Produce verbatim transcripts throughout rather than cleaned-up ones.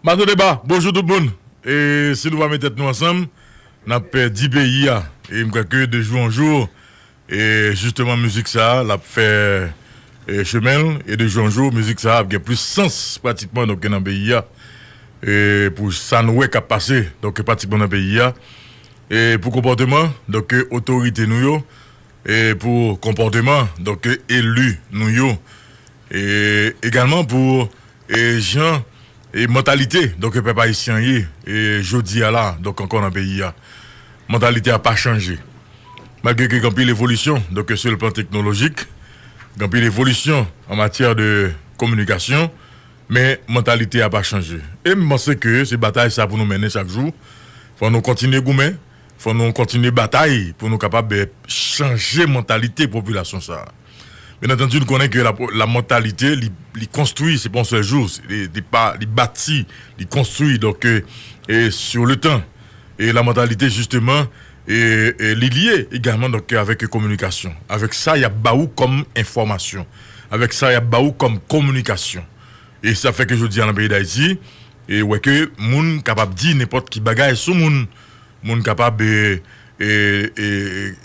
Maten deba, bonjou tout moun. E si nou pa met tèt nou ansanm, n ap pèdi peyi a. E m kwè ke de jou an jou, e jisteman mizik sa a, l ap fè e, chemen l. E de jou an jou, mizik sa a ap gen plis sans pratikman donk nan peyi a. E pou sa nou wè k ap pase donk pratikman nan peyi a. E pou konpòteman donk otorite nou yo, e pou konpòteman donk eli nou yo, e egalman pou e jan e mantalite donk pèp ayisyen ye e jodi a la donk ankò nan peyi a. Mantalite a pa chanje. Malgre ke gen anpil evolisyon donk sou le plan teknolojik, gen anpil evolisyon an matyè de kominikasyon, men mantalite a pa chanje. E m panse ke se batay sa pou nou mennen chak jou. Fò nou kontinye goumen, fò nou kontinye batay pou nou kapab eh, chanje mantalite popilasyon sa a. Byen antandi, nou konnen ke la, la mantalite, li, li konstwi, se pa yon sèl jou, li, li, pa, li bati, li konstwi, donk, e, e, sur le tan. E la mantalite, jisteman, e, e, li lye egalman donk, avèk kominikasyon. Avèk sa, y ap ba ou kòm enfòmasyon. Avèk sa, y ap ba ou kòm kominikasyon. E sa fè ke jodi a nan peyi Dayiti, e wè ke moun kapab di nenpòt ki bagay sou moun. Moun kapab e, e, e,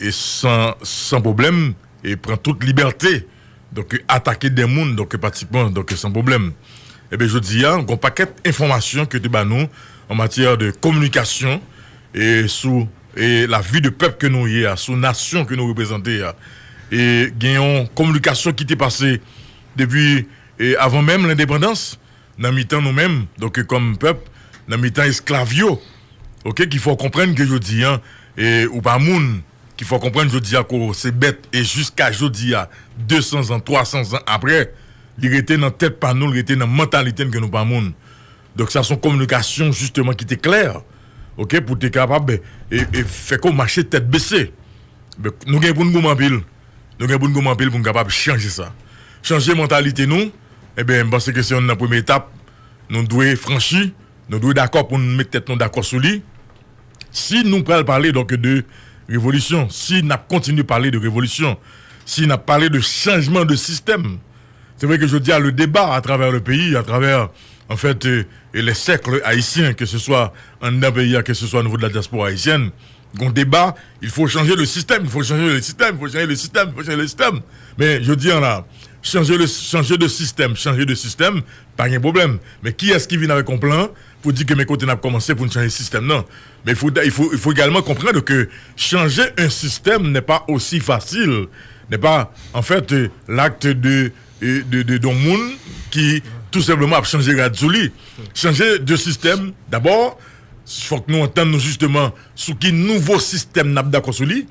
e san, san pwoblèm e pran tout libète donk atake de moun donk pratikman donk san pwoblèm. Ebyen jodi a, gon pakèt enfòmasyon ke te ba nou an matyè de kominikasyon e sou e lavi de pèp ke nou ye a, sou nasyon ke nou reprezante a. E gen yon kominikasyon ki te pase depi e avan menm lendepandans, nan mitan nou menm, donk kòm pèp, nan mitan esklav yo, oke, ki fè w konprann ke jodi a, e, ou pa moun, ki fè w konprann jodi a ke w se bèt, e jiska jodi a, de san zan, twa san zan apre, li rete nan tèt pa nou, li rete nan mantalite n ke nou pa moun. Donk sa se yon kominikasyon jisteman ki te klè, oke, pou te kapab e, e fè ke w mache tèt bese. Donk, nou gen pou n goumen anpil. Nou gen pou n goumen anpil pou n kapab chanje sa. Chanje mantalite nou, ebyen, m panse ke se youn nan premye etap nou dwe franchi, nou dwe dakò pou n met tèt nou dakò sou li. Si nou pral pale donk de revolisyon, si n ap kontinye pale de revolisyon, si n ap pale de chanjman de sistèm, se vre ke jodi a, le deba atravè le peyi, atravè, an fèt, e, e les cercles haïtiens, ke se swa anndan peyi a, ke se swa o nivo de la dyaspora ayisyèn, gon deba, il faut changer le système, il faut changer le système, il faut changer le système, il faut changer le système. Men jodi a la, chanje le, chanje de sistèm, chanje de sistèm, pa gen pwoblèm. Men kiyès ki vin avèk yon plan pou di ke men kote n ap kòmanse pou n chanje sistèm nan? Men il faut, il faut, il faut également comprendre que changer un système n'est pas aussi facile, n'est pas en fait euh, l'acte de, euh, de, de, d'un moun ki tou senpleman ap chanje rad sou li. Chanje de sistèm, dabò, fòk nou antann nou jisteman sou ki nouvo sistèm n ap dakò sou li.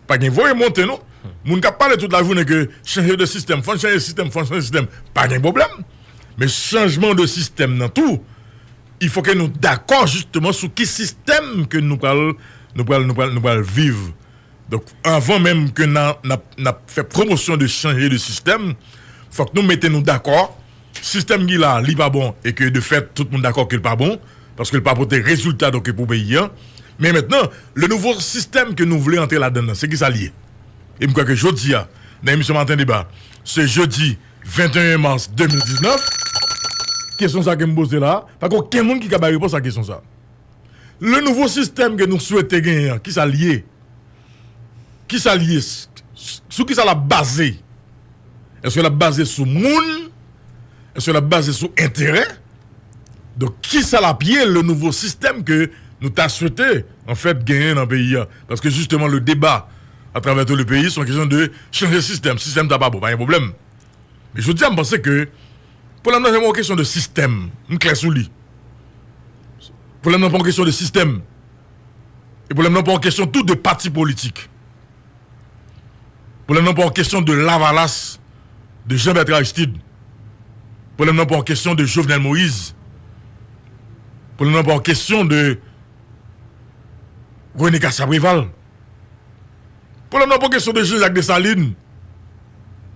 Pa gen voye monte non. Moun k ap pale tout lajounen ke chanje de sistèm, fò n chanje sistèm, fò n chanje sistèm, pa gen pwoblèm. Men chanjman de sistèm nan tou, il faut que nou dakò jisteman sou ki sistèm ke nou pral, nou pral, nou pral, nou pral viv. Donk, anvan menm ke n a, n ap, n ap fè pwomosyon de chanje de sistèm, fòk nou mete nou dakò. Sistèm ki la, li pa bon, e ke de fèt, tout moun dakò ke l pa bon, paske l pa pote rezilta donk pou peyi a. Men mentnan, le nouvo sistèm ke nou vle antre ladan l nan, se ki sa l ye? E m kwè ke jodi a, nan emisyon Maten Deba, se jedi venteyen mas de mil diznèf, kesyon sa ke m poze la, pa gen okenn moun ki ka bay repons a kesyon sa. Le nouvo sistèm ke nou swete genyen an, ki sa l ye? Ki sa l ye? S-, s-, sou ki sa l ap baze? Èske l ap baze sou moun? Èske l ap baze sou enterè? Donk, ki sa l ap ye, le nouvo sistèm ke nou ta swete, an fèt, genyen nan peyi a? Paske, jisteman, le deba atravè tout le peyi, se yon kesyon de chanje sistèm. Sistèm sa pa bon, pa gen pwoblèm. Men jodi a, m panse ke pwoblèm nan se pa yon kesyon de sistèm. M klè sou li. Pwoblèm nan pa yon kesyon de sistèm. E pwoblèm nan pa yon kesyon tou de pati politik. Pwoblèm nan pa yon kesyon de Lavalas, de Jean Bertrand Aristide. Pwoblèm nan pa yon kesyon de Jovenel Moïse. Pwoblèm nan pa yon kesyon de René Cassapreval. Pwoblèm nan pa yon kesyon de Jean-Jacques Dessalines.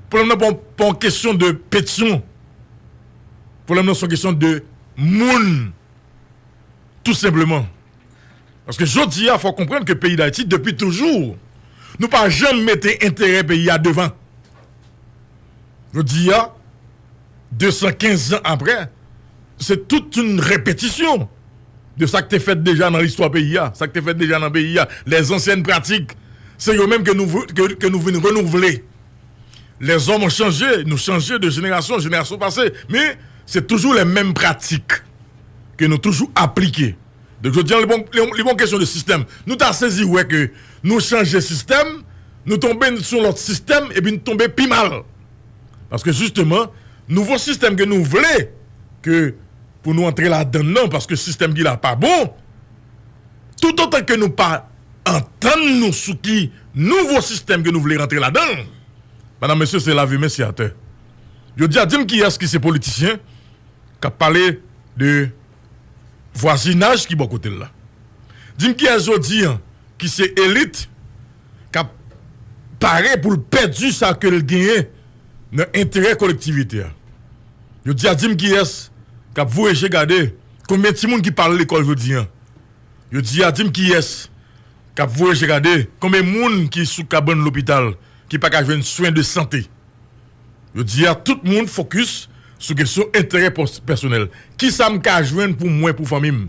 Pwoblèm nan pa yon, pa yon kesyon de Petion. Pwoblèm nan se yon kesyon de moun. Tou senpleman. Paske jodi a, fò konprann ke peyi Dayiti, depi toujou, nou pa janm mete enterè peyi a devan. Jodi a, de san kenz zan apre, Se tout yon repetisyon de sa k te fèt deja nan listwa peyi a, sa k te fèt deja nan peyi a, les anciennes pratiques. Se yo menm ke nou, ke, ke nou vin renouvle. Lèzòm chanje, nou chanje de jenerasyon an jenerasyon pase, men se toujou les mêmes pratiques ke nou toujou aplike. Donk, jodi a, li bon, li, li bon kesyon de sistèm. Nou ta sezi wè ke nou chanje sistèm, nou tonbe sou lòt sistèm, epi nou tonbe pi mal. Paske, jisteman, nouvo sistèm ke nou vle ke pou nou antre ladan l nan, paske sistèm ki la pa bon, toutotan ke nou pa antann nou sou ki nouvo sistèm ke nou vle rantre ladan l, madanm, mesye, se lave men, se atè. Jodi a, di m kiyès ki se politisyen k ap pale de vwazinaj ki bò kote l la. Di m kiyès jodi a ki se elit k ap pare pou l pèdi sa ke l genyen nan enterè kolektivite a. Jodi a, di m kiyès k ap voye je gade konbyen timoun ki pa al lekòl jodi a. Jodi a, di m kiyès k ap voye je gade konbyen moun ki sou kabann lopital ki pa ka jwenn swen de sante. Jodi a, tout moun fokis sou kesyon enterè pòs-, pèsonèl. Kisa m ka jwenn pou mwen, pou fanmi m?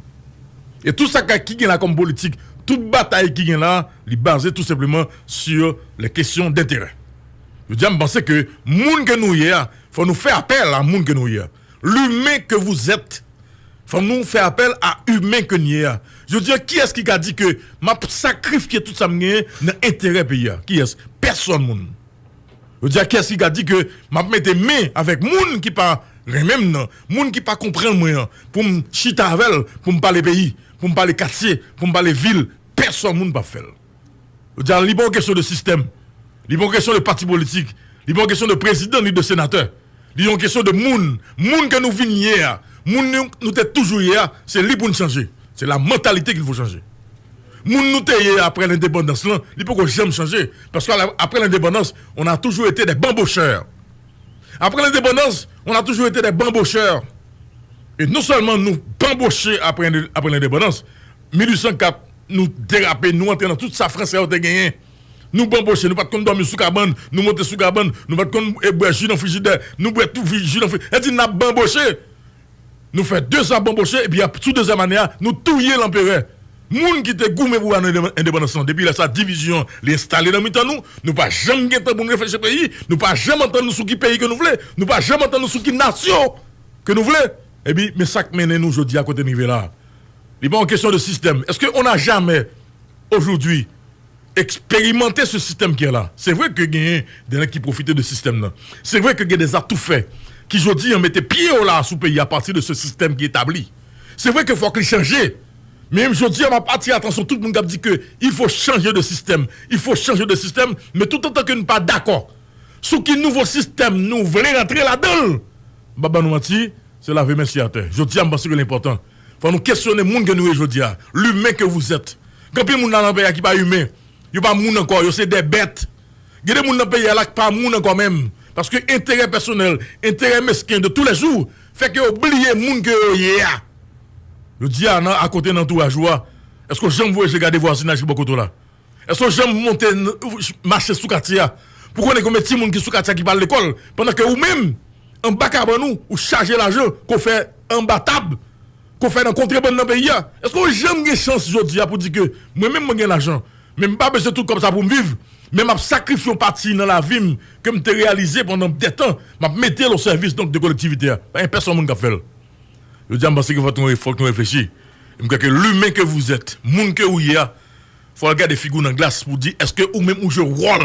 E tout sa ka, ki gen la kòm politik, tout batay ki gen la, li baze tou senpleman sur les questions d'intérêt. Jodi a, m panse ke moun ke nou ye a, fò nou fè apèl a moun ke nou ye a. L'humain que vous êtes, fò nou fè apèl a imen ke n ye a. Jodi a, kiyès ki ka di ke m ap sakrifye tout sa m genyen nan enterè peyi a? Kiyès? Pèsòn moun. Jodi a, kiyès ki ka di ke m ap mete men avèk moun ki pa renmen m nan, moun ki pa konprann mwen an, pou m chita avè l, pou m pale peyi, pou m pale katye, pou m pale vil? Pèsòn moun p ap fè l. Jodi a, li pa yon kesyon de sistèm. Li pa yon kesyon de pati politik. Li pa yon kesyon de prezidan ni de senatè. Li yon kesyon de moun. Moun ke nou vin ye a. Moun nou, nou te toujou ye a, se li pou n chanje. C'est la mentalité qu'il faut changer. Moun nou te ye apre lendepandans lan, li poko janm chanje. Paske la, apre lendepandans, on a toujours été des bambocheurs. Apre lendepandans, on a toujours été des bambocheurs. E non sèlman nou banboche apre, apre lendepandans, mil uit san kat, nou derape, nou antre nan tout sa fransè yo te genyen. Nou banboche, nou pa t konn dòmi sou kabann, nou monte sou kabann, nou pa t konn, e, bwè ji nan frijidè, nou bwè tout fri-, ji nan fri-, e di n ap banboche. Nou fè dezan banboche, epi ap, sou dezyèm ane a, nou touye lanperè. Moun ki te goumen pou ba nou endepandans lan, depi lè sa, divizyon li enstale nan mitan nou, nou pa janm gen tan pou n reflechi peyi, nou pa janm antann nou sou ki peyi ke nou vle, nou pa janm antann nou sou ki nasyon ke nou vle. Epi, men sa k mennen nou jodi a kote n rive la. Li pa yon kesyon de sistèm. Èske on a jamè, aujourd'hui, expérimenter ce système qui est là? Se vre ke genyen de nèg ki pwofite de sistèm nan. Se vre ke gen des atoufè ki jodi a mete pye yo la sou peyi a pati de ce système ki etabli. Se vre ke fòk li chanje. Men jodi a, m ap atire atansyon tout moun k ap di ke il faut changer de système, il faut changer de système, men tout antan ke n pa dakò sou ki nouvo sistèm nou vle rantre ladan l, m pa ban nou manti, se lave men si atè. Jodi a, m panse ke l enpòtan. Fò nou kesyone moun ke nou ye jodi a. L'humain que vous êtes. Gen anpil moun la nan peyi a ki pa imen. Yo pa moun ankò, yo se dè bèt. Gen de moun nan peyi a la ki pa moun ankò menm. Paske enterè pèsonèl, enterè mesken de tou lè jou, fè ke yo bliye moun ke yo ye a. Jodi a, nan, akote nan antouraj ou a, èske w janm voye je gade vwazinaj ki bò kote w la? Èske w janm monte n-, mache sou katye a pou konnen konbyen timoun ki sou katye a ki pa al lekòl, pandan ke ou menm, anba kabann ou, ou chaje lajan ke w fè anba tab, ke w fè nan kontrebann nan peyi a? Èske w janm gen chans jodi a pou di ke mwen menm mwen gen lajan, men m pa bezwen tout kòb sa pou m viv, men m ap sakrifye yon pati nan lavi m ke m te reyalize pandan dè tan, m ap mete l o sèvis donk de kolektivite a? Pa gen pèsonn moun k ap fè l. Jodi a, m panse ke fòk nou, fòk nou reflechi. E m kwè ke l'humain que vous êtes, moun ke ou ye a, fò w al gade figi w nan glas pou w di, èske ou menm ou jwe wòl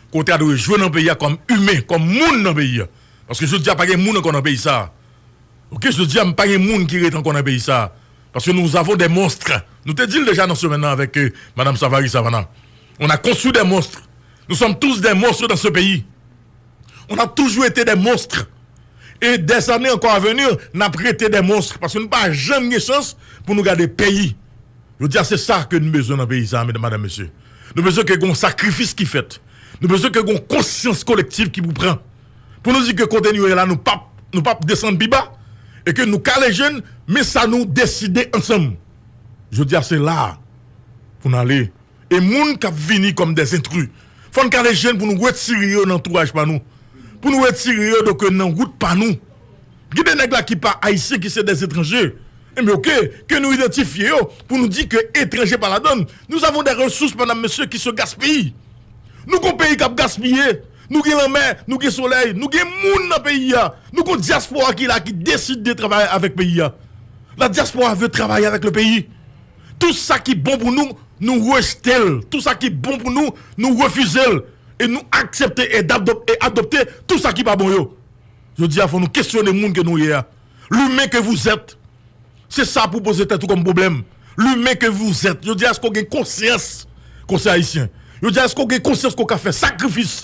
ke w ta dwe jwe nan peyi a kòm imen, kòm moun nan peyi a? Paske jodi a, pa gen moun ankò nan peyi sa a. Oke, jodi a, pa gen moun ki rete ankò nan peyi sa a. Paske nous avons des monstres. Nou te di l deja nan semèn nan avèk, euh, Madame Savary Savannah. On a construit des monstres. Nous sommes tous des monstres dans ce pays. On a toujours été des monstres. Et des années encore à venir, n ap rete des monstres. Paske nou pa janm gen chans pou nou gade peyi. Jodi a, se sa ke nou bezwen nan peyi sa a, medam, madanm, mesye. Nou bezwen ke gen yon sakrifis ki fèt. Nou bezwen ke gen yon konsyans kolektif ki pou pran. Pou nou di ke kote nou ye la, nou p ap, nou p ap desann pi ba. E ke nou kale je n, men sa nou deside ansanm. Jodi a, se la a pou n ale. E moun k ap vini kòm des intrus, fò n kale je n pou nou retire yo nan antouraj pa nou. Pou nou retire yo, donk, nan wout pa nou. Gen de nèg la ki pa ayisyen, ki se des étrangers. Enben, oke, ke nou idantifye yo pou nou di ke etranje pa ladann. Nous avons des ressources, madame, monsieur, qui se gaspillent. Nou gon peyi k ap gaspiye. Nou gen lanmè, nou gen solèy, nou gen moun nan peyi a. Nou gon dyaspora ki la, ki deside de travay avèk peyi a. La diaspora veut travailler avec le pays. Tout sa ki bon pou nou, nou rejte l. Tout sa ki bon pou nou, nou refize l. E nou aksepte e adopte tout sa ki pa bon yo. Jodi a, fò nou kesyone moun ke nou ye a. L'humain que vous êtes. Se sa pou poze tèt ou kòm pwoblèm. L'humain que vous êtes. Jodi a, èske w gen konsyans konsèy ayisyen? Jodi a, èske w gen konsyans ke w ka fè sakrifis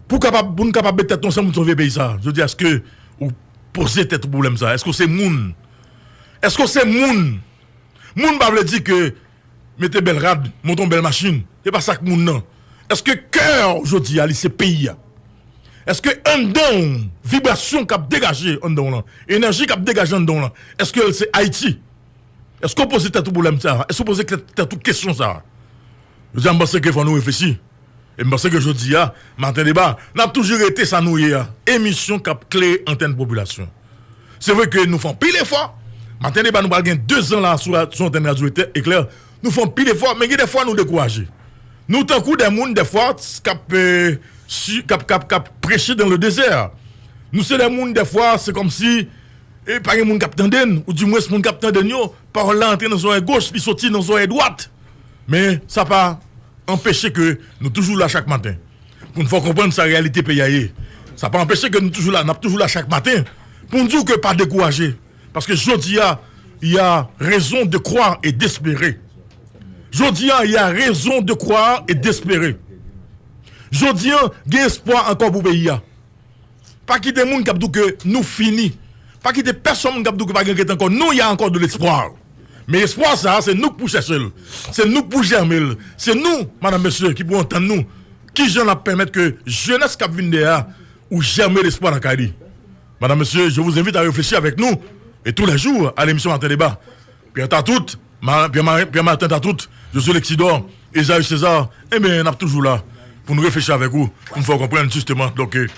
pou kapab, pou n kapab met tèt nou ansanm pou n sove peyi sa? Jodi a, èske ou poze tèt ou pwoblèm sa? Èske w se moun? Èske w se moun? Moun pa vle di ke mete bèl rad, monte yon bèl machin. Se pa sa k moun nan. Èske kè w jodi a, li se peyi a? Èske anndan w, vibrasyon k ap degaje anndan w lan, enèji k ap degaje anndan w lan, èske l se Ayiti? Èske w poze tèt ou pwoblèm sa a? Èske w poze tèt, tèt ou kesyon sa a? Jodi a, m panse ke fò nou reflechi. E m panse ke jodi a, Maten Deba, n ap toujou rete sa nou ye a. Emisyon k ap klere antèn popilasyon. Se vre ke nou fè anpil efò. Maten Deba, nou pral gen de zan la sou, sou antèn Radyo Eklè. Nou fè anpil efò, men gen de fwa nou dekouraje. Nou tankou de moun, de fwa, k ap, eh, si, k ap, k ap, k ap preche dans le désert. Nou se de moun, de fwa, se kòmsi, eh, pa gen moun k ap tande n, oudimwens moun k ap tande n yo, pawòl la antre nan zòrèy goch, li soti nan zòrèy dwat. Men sa pa anpeche ke nou toujou la chak maten. Pou n fè w konprann sa reyalite peyi a ye. Sa pa anpeche ke nou toujou la, n ap toujou la chak maten. Pou n di w ke pa dekouraje. Paske jodi a, il y a raison de croire et d'espérer. Jodi a, il y a raison de croire et d'espérer. Jodi a, gen espwa ankò pou peyi a. Pa kite moun k ap di w ke nou fini. Pa kite pèsonn moun k ap di w ke pa gen ret ankò. Non, il y a encore de l'espoir. Men espwa sa a, se nou k pou chèche l. Se nou k pou jèmen l. Se nou, madam, mesye, ki pou antann nou. Kijan n ap pèmèt ke jenès k ap vin dèyè a, ou jèmen lespwa nan kay li? Madam, mesye, je vous invite à réfléchir avec nous, et tous les jours, à l'émission Maten Deba. Pierre Tatout, Ma-, Pierre Marin, Pierre Martin Tatout, Josué Lexidor, Esaü César, enben, n ap toujou la pou nou reflechi avèk ou, pou n fè w konprann jisteman, donk, eh,